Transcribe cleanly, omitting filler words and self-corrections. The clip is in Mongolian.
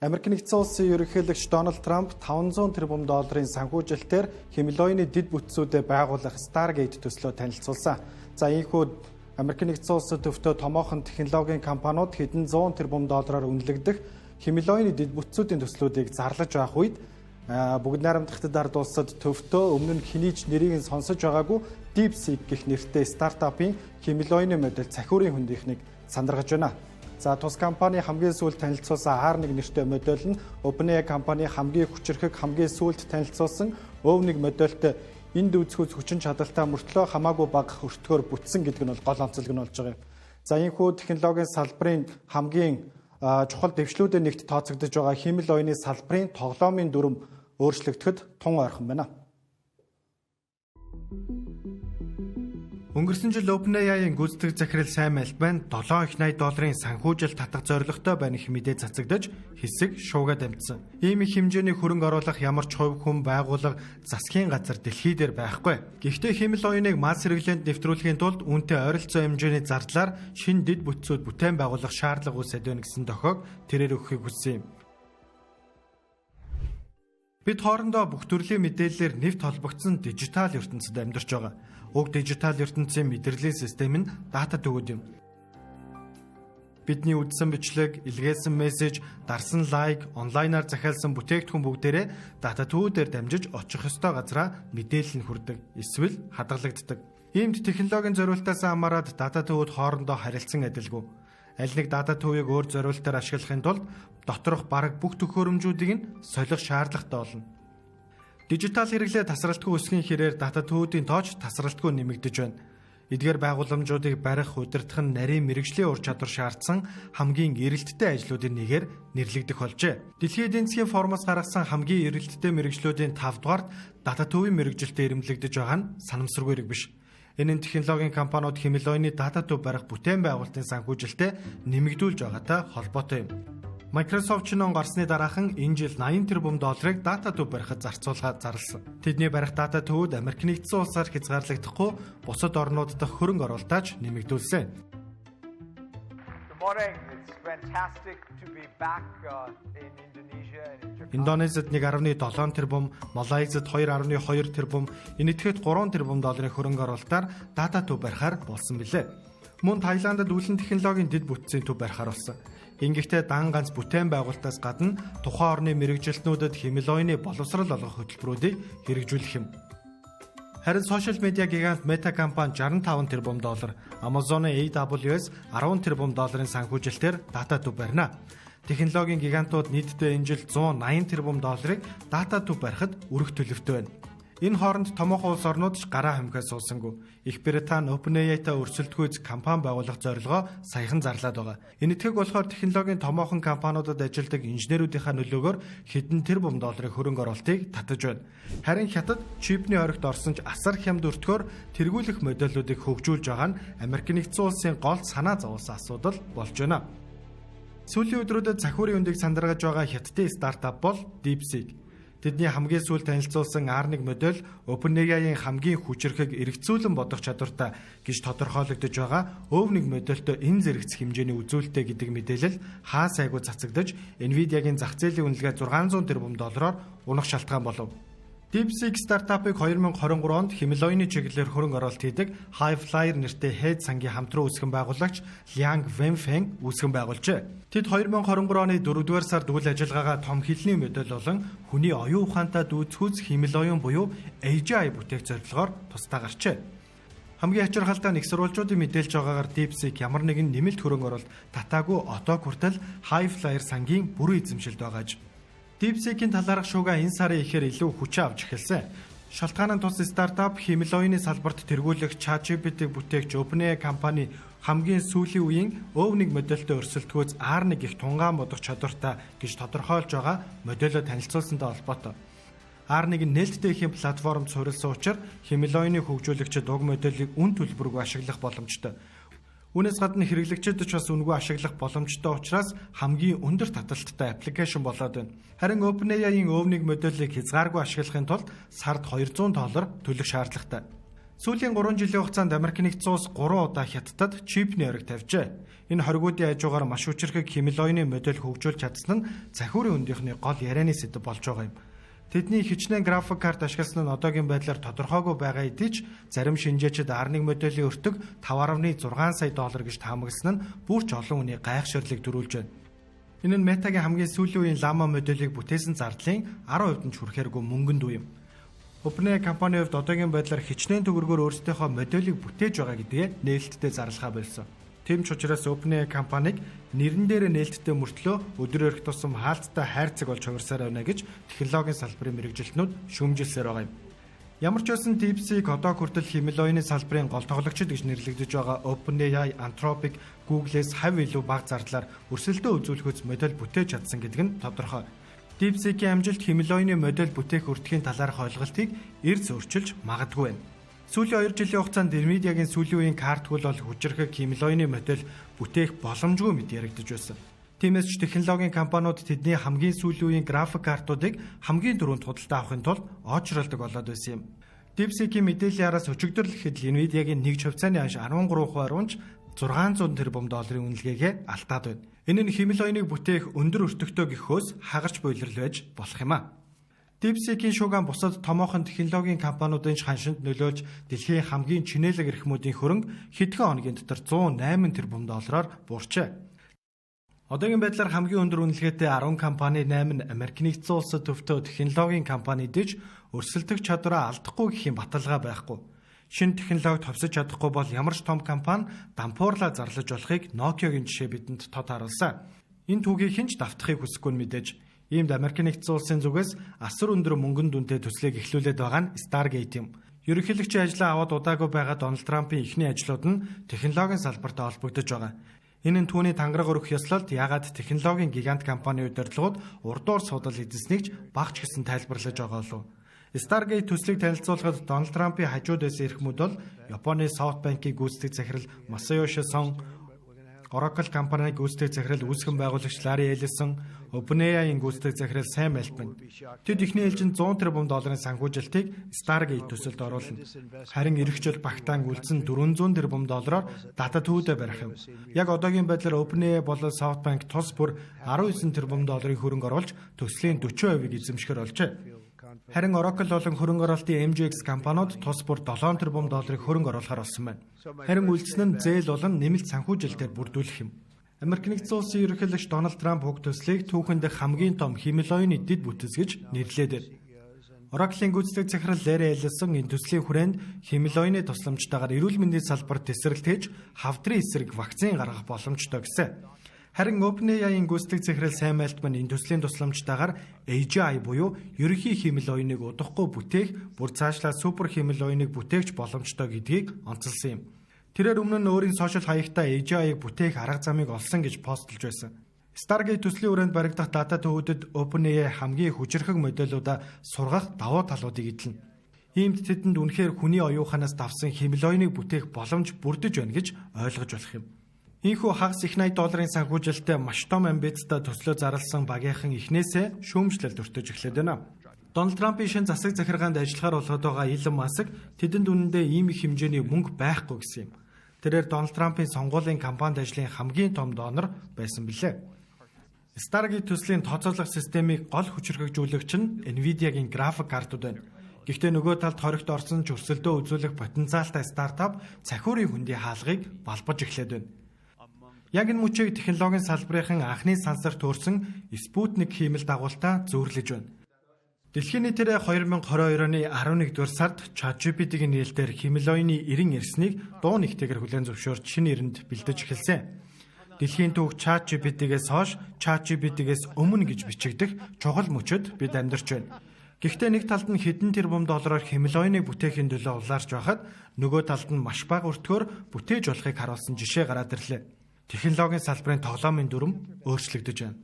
Америк нэгдсэн улсын ерөнхийлөгч Дональд Трамп 500 тэрбум долларын санхүүжилтээр хиймэл оюуны дэд бүтцүүдэд байгуулах Stargate төслөө танилцуулсан. За ийхүү Америк нэгдсэн улсад төвтэй томоохон технологийн компаниуд хэдэн зуун тэрбум доллараар үнэлэгдэх хиймэл оюуны дэд бүтцүүдийн төслүүдийг зарлаж байх үед бүгд найрамдах Хятад ард улсад төвтэй өмнө нь хэний ч нэрийг нь сонсож байгаагүй DeepSeek гэх нэртэй стартапын хиймэл оюуны модель цахиурын хөндийнхнийг сандаргаж байна. За тус компани хамгийн сүүлд танилцуулсан R1 нэртэй модель нь OpenAI компани хамгийн хүчирхэг, хамгийн сүүлд танилцуулсан O1 модельтэй энд үзэхүйц хүчин чадалтай мөртлөө хамаагүй бага өртгөөр бүтсэн гэдэг нь бол гол онцлог нь болж байгаа юм. За ийхүү технологийн салбарын хамгийн чухал дэвшлүүдийн нэгт тооцогдож байгаа хиймэл оюуны салбарын тоглоомын дүрэм өөрчлөгдөхөд тун ойрхон байна. Өнгөрсөн жил OpenAI-ийн гүйцэтгэх захирал Сэм Альтман 7.80 долларын санхүүжилт татах зорилготой байна гэх мэдээ цацагдаж хэсэг шуугаа дамжсан. Ийм их хэмжээний хөрөнгө оруулах ямар ч хувь хүн, байгууллага, засгийн газар дэлхий дээр байхгүй. Гэхдээ хиймэл оюуныг масс хэрэглээнд нэвтрүүлэхийн тулд үүнтэй ойролцоо хэмжээний зардлаар шинэ дэд бүтцүүд бүтээн байгуулах шаардлага үүсээд байна гэсэн дохиог тэрээр өгөхийг хүссэн юм. Бид хоорондоо бүх төрлийн мэдээллээр нэвт холбогдсон дижитал ертөнцид амьдарч байгаа. Уг дижитал ертөнцийн мэдрэлийн систем нь дата төвүүд юм. Бидний үзсэн бичлэг, илгээсэн мессеж, дарсан лайк, онлайнаар захиалсан бүтээгдэхүүн бүгдээрээ дата төвүүдээр дамжиж очих ёстой газраа мэдээлэл нь хүрдэг, эсвэл хадгалагддаг. Иймд технологийн зориултаас хамаарат дата төвүүд хоорондоо харилцан адилгүй. Аль нэг дата төвийг өөр зориултаар ашиглахын тулд доторх бараг бүх төхөөрөмжүүдийг нь солих шаардлагатай болно. Дижитал хэрэглээ тасралтгүй өсгийн хэрээр дата төвүүдийн тооч тасралтгүй нэмэгдэж байна. Эдгээр байгууламжуудыг барих, удирдах нь нарийн мэргэжлийн ур чадвар шаардсан хамгийн эрэлттэй ажлуудын нэгээр нэрлэгдэх болжээ. Дэлхийн эдийн засгийн форумоос гаргасан хамгийн эрэлттэй мэргэжлүүдийн 5 дугаарт дата төвийн мэргэжилтэд эрэмблэгдэж байгаа нь санамсаргүй хэрэг биш. Энэ нь технологийн компаниуд хиймэл оюуны дата төв барих бүтээн байгуулалтын санхүүжилтээ нэмэгдүүлж байгаатай холбоотой юм. Microsoft чинон гарсны дараахан энэ жил 80 тэрбум долларыг дата төв барихад зарцуулахаар зарласан. Тэдний барих дата төвүүд Америк нэгдсэн улсаар хязгаарлагдахгүй бусад орнууд дахь хөрөнгө оруулалтаач нэмэгдүүлсэн. Good morning. It's fantastic to be back in Indonesia and in Jakarta. Индонезид 1.7 тэрбум, Малайзад 2.2 тэрбум, Энэтхэгт 3 тэрбум долларын хөрөнгө оруулалтаар дата төв барихаар болсон билээ. Мөн Таиландд үүлэн технологийн дэд бүтцийн төв барихаар болсон. Ингэхдээ дан ганц бүтээн байгуулалтаас гадна тухайн орны мэргэжилтнүүдэд хиймэл оюуны боловсрол олгох хөтөлбөрүүдийг хэрэгжүүлэх юм. Харин сошиал медиа гигант Meta компани 65 тэрбум доллар, Amazon-ы AWS 10 тэрбум долларын санхүүжилтээр дата төв барина. Технологийн гигантууд нийтдээ энэ жил 180 тэрбум долларыг дата төв барихад өрөх төлөвтэй байна. Энэ хооронд томоохон улс орнууд ч гараа хумхиа суусангүй. Их Британи OpenAI-тай өрсөлдөхүйц компани байгуулах зорилгоо саяхан зарлаад байгаа. Энэтхэг болохоор технологийн томоохон компаниудад ажилладаг инженерүүдийнхаа нөлөөгөөр хэдэн тэрбум долларын хөрөнгө оруулалтыг татаж байна. Харин Хятад чипний хоригт орсон ч асар хямд өртгөөр тэргүүлэх модельүүдийг хөгжүүлж байгаа нь Америк нэгдсэн улсын гол санаа зовуулсан асуудал болж байна. Сүүлийн өдрүүдэд цахиурын үндийг сандаргаж байгаа Хятадын стартап бол DeepSeek. Тэдний хамгийн сүүлд танилцуулсан R1 модель OpenAI-ийн хамгийн хүчирхэг эргэцүүлэн бодох чадвартай гэж тодорхойлогдож байгаа O1 модельтой энэ зэрэгцэх хэмжээний үзүүлэлттэй гэдэг мэдээлэл хаа сайгүй цацагдаж Nvidia-гийн зах зээлийн үнэлгээ 600 тэрбум доллараар унах шалтгаан болов. DeepSeek стартапыг 2023 онд хиймэл оюуны чиглэлээр хөрөнгө оруулалт хийдэг Highflyer нэртэй хээд сангийн хамтран үүсгэн байгуулагч Liang Wenfeng үүсгэн байгуулжээ. Тэд 2023 оны 4-р сард үйл ажиллагаагаа том хэлний модель болон хүний оюун ухаантай дүйцэхүйц хиймэл оюун буюу AGI бүтээх зорилгоор тусдаа гарчээ. Хамгийн ачирхалтай нэг сурвалжуудын мэдээлж байгаагаар DeepSeek ямар нэгэн нэмэлт хөрөнгө оруулалт татаагүй одоо хүртэл Highflyer сангийн бүрэн эзэмшилд байгааж. DeepSeek-ийн талаарх шуугаа энэ сарын ихээр илүү хүчээ авч эхэлсэн. Шалтгаан нь тус стартап хиймэл оюуны салбарт тэргүүлэх ChatGPT-г бүтээгч OpenAI компани хамгийн сүүлийн үеийн O1 модельтэй өрсөлдөхүйц R1 гэх тунгаан бодох чадвартай гэж тодорхойлж байгаа модельөө танилцуулсантай холбоотой. R1 нь нээлттэй ихийн платформд суурилсан учраас хиймэл оюуны хөгжүүлэгчид уг модельийг үн төлбөргүй ашиглах боломжтой. Үүнээс гадна хэрэглэгчид ч бас үнэгүй ашиглах боломжтой учраас хамгийн өндөр таталттай аппликейшн болоод байна. Харин OpenAI-ийн O1 модельийг хязгааргүй ашиглахын тулд сард 200 доллар төлөх шаардлагатай. Сүүлийн 3 жилийн хугацаанд Америк нэгдсэн улс 3 удаа Хятадд чипний ориг тавьжээ. Энэ хоригуудын хажуугаар маш хүчирхэг хиймэл оюуны модель хөгжүүлж чадсан нь цахиурын хөндийнхний гол ярианы сэдэв болж байгаа юм. Тэдний хичнээн график карт ашигласан нь одоогийн байдлаар тодорхойгүй байгаа хэдий ч зарим шинжээчид R1 моделийн өртөг 5.6 сая доллар гэж таамагласан нь бүр ч олон хүний гайхширлыг төрүүлж байна. Энэ нь Meta-гийн хамгийн сүүлийн үеийн Llama моделийг бүтээсэн зардлын 10% нь ч хүрэхээргүй мөнгөн дүү юм. OpenAI компани хувьд одоогийн байдлаар хичнээн төгрөгөөр өөрсдийнхөө моделийг бүтээж байгаа гэдгээ нээлттэй зарлахаа болсон. Тийм ч учраас OpenAI компаниг нэрэн дээр нээлттэй мөртлөө өдөр өрх тусам хаалттай хайрцаг болж хувирсаар байна гэж технологийн салбарын мэргэжилтнүүд шүүмжилсээр байгаа юм. Ямар ч байсан DeepSeek одоо хүртэл хиймэл оюуны салбарын гол тоглогчид гэж нэрлэгдэж байгаа OpenAI, Anthropic, Google-ээс хав илүү бага зардлаар өрсөлдөө үзүүлэхүйц модель бүтээж чадсан гэдэг нь тодорхой. DeepSeek-ийн амжилт хиймэл оюуны модель бүтээх өртгийн талаарх ойлголтыг эрс өөрчилж магадгүй байна. Сүүлийн 2 жилийн хугацаанд Nvidia-гийн сүүлийн үеийн карт хөл бол хүчирхэг хиймэл оюуны модель бүтээх боломжгүй мэт яригдаж байсан. Тиймээс ч технологийн компаниуд тэдний хамгийн сүүлийн үеийн график картуудыг хамгийн түрүүнд худалдаа авахын тулд оочролдог болоод байсан юм. DeepSeek-ийн мэдээллийн араас өчигдөр л ихэд Nvidia-гийн нэг хувьцааны ханш 13% унж 600 тэрбум долларын үнэлгээгээ алдаад байна. Энэ нь хиймэл оюуныг бүтээх өндөр өртөгтэй гэхөөс хагарч буйлрал байж болох юм а. DeepSeek-ийн шуугиан бусад томоохон технологийн компаниудын ханшинд нөлөөлж дэлхийн хамгийн чинээлэг эрхмүүдийн хөрөнгө хэдхэн хоногийн дотор 108 тэрбум доллараар буурчээ. Одоогийн байдлаар хамгийн өндөр үнэлгээтэй 10 компани 8 нь Америк нэгдсэн улсад төвтэй технологийн компани дэж өрсөлдөх чадвараа алдахгүй гэх юм баталгаа байхгүй. Шинэ технологид ховсож чадахгүй бол ямар ч том компани дампуурлаа зарлаж болохыг Nokia-гийн жишээ бидэнд тод харуулсан. Энэ түүхийг хэн ч давтахыг хүсэхгүй нь мэдээж. Иймд Америк нэгдсэн улсын зүгээс асар өндөр мөнгөн дүнтэй төслийг эхлүүлээд байгаа нь Stargate юм. Ерөнхийлөгчийн ажлаа аваад удаагүй байгаа Дональд Трампын эхний ажлууд нь технологийн салбартай холбогдож байгаа. Энэ нь түүний тангараг өргөх ёслолд яагаад технологийн гигант компани удирдлагууд урдуур судал эзэлснийг ч багч гэсэн тайлбарлаж байгаа болов. Stargate төслийг танилцуулахад Дональд Трампын хажууд байсан эрхмүүд бол Японы SoftBank-ийн гүйцэтгэх захирал Масайоши Сон, Oracle компанийн гүйцэтгэх захирал үүсгэн байгуулагч Larry Ellison, OpenAI-ийн гүйцэтгэх захирал Sam Altman. Тэд эхний ээлжинд 100 тэрбум долларын санхүүжилтийг Stargate төсөлд оруулна. Харин ирэх жил багтаан үлдсэн 400 тэрбум доллараар дата төвдөө барих юм. Яг одоогийн байдлаар OpenAI болон SoftBank тус бүр 19 тэрбум долларын хөрөнгө оруулж төслийн 40%-ийг эзэмшихэр болжээ. Харин Oracle болон хөрөнгө оруулалтын MGX компаниуд тус бүр 7 тэрбум долларыг хөрөнгө оруулахар болсон байна. Харин үлдсэн нь зээл болон нэмэлт санхүүжилтээр бүрдүүлэх юм. Америк нэгдсэн улсын ерөнхийлөгч Дональд Трамп уг төслийг түүхэн дэх хамгийн том хиймэл оюуны дэд бүтэц гэж нэрлээд байна. Oracle-ийн гүйцэтгэх захирал Larry Ellison энэ төслийн хүрээнд хиймэл оюуны тусламжтайгаар эрүүл мэндийн салбарт тесрэлт хийж хавдрын эсрэг вакцин гаргах боломжтой гэсэн. Харин OpenAI-ийн гүйцэтгэх захирал Sam Altman энэ төслийн тусламжтайгаар AGI буюу ерөнхий хиймэл оюуныг удахгүй бүтээх, бүр цаашлаа супер хиймэл оюуныг бүтээгч боломжтой гэдгийг онцолсон юм. Тэрээр өмнө нь өөрийн сошиал хаягтай AGI-г бүтээх арга замыг олсон гэж постлж байсан. Stargate төслийн хүрээнд баригдах дата төвүүдэд OpenAI хамгийн хүчирхэг модельудаа сургах давуу талуудыг эдлэнэ. Иймд тэдэнд үнэхээр хүний оюун ухаанаас давсан хиймэл оюуныг бүтээх боломж бүрдэж байна гэж ойлгож болох юм. Ийхүү хагас их 80 долларын санхүүжилттэй маш том амбицтай төслөө зарласан багийнхан эхнээсээ шүүмжлэлд өртөж эхлээд байна. Дональд Трампын шинэ засаг захиргаанд ажиллахаар болгоод байгаа Илон Маск тэдэнд үнэндээ ийм их хэмжээний мөнгө байхгүй гэсэн юм. Тэрээр Дональд Трампын сонгуулийн кампанид ажлын хамгийн том донор байсан билээ. Stargate төслийн тооцоолох системийг гол хүчирхэгжүүлэгч нь Nvidia-гийн график картууд байна. Гэхдээ нөгөө талд хоригт орсон ч өрсөлдөө үзүүлэх потенциалтай стартап цахиурын хөндийн хаалгыг балбаж эхлээд байна. Яг энэ мөчийг технологийн салбарын анхны сансар төөрсөн Спутник хиймэл дагуултаа зөөрлөж байна. Дэлхийн нийтээрээ 2022 оны 11-р сард ChatGPT-ийн нээлтээр хиймэл оюуны 90 ирснийг дуу нэгтэйгээр хүлээн зөвшөөрч шинэ эрэнд бэлдэж эхэлсэн. Дэлхийн түүх ChatGPT-гээс хойш ChatGPT-гээс өмнө гэж бичигдэх чухал мөчөд бид амьдарч байна. Гэхдээ нэг талд нь хэдэн тэрбум доллараар хиймэл оюуныг бүтээхийн төлөө улаарч байхад нөгөө талд нь маш бага өртгөөр бүтээж болохыг харуулсан жишээ гараад ирлээ. Технологийн салбарын тоглоомын дүрэм өөрчлөгдөж байна.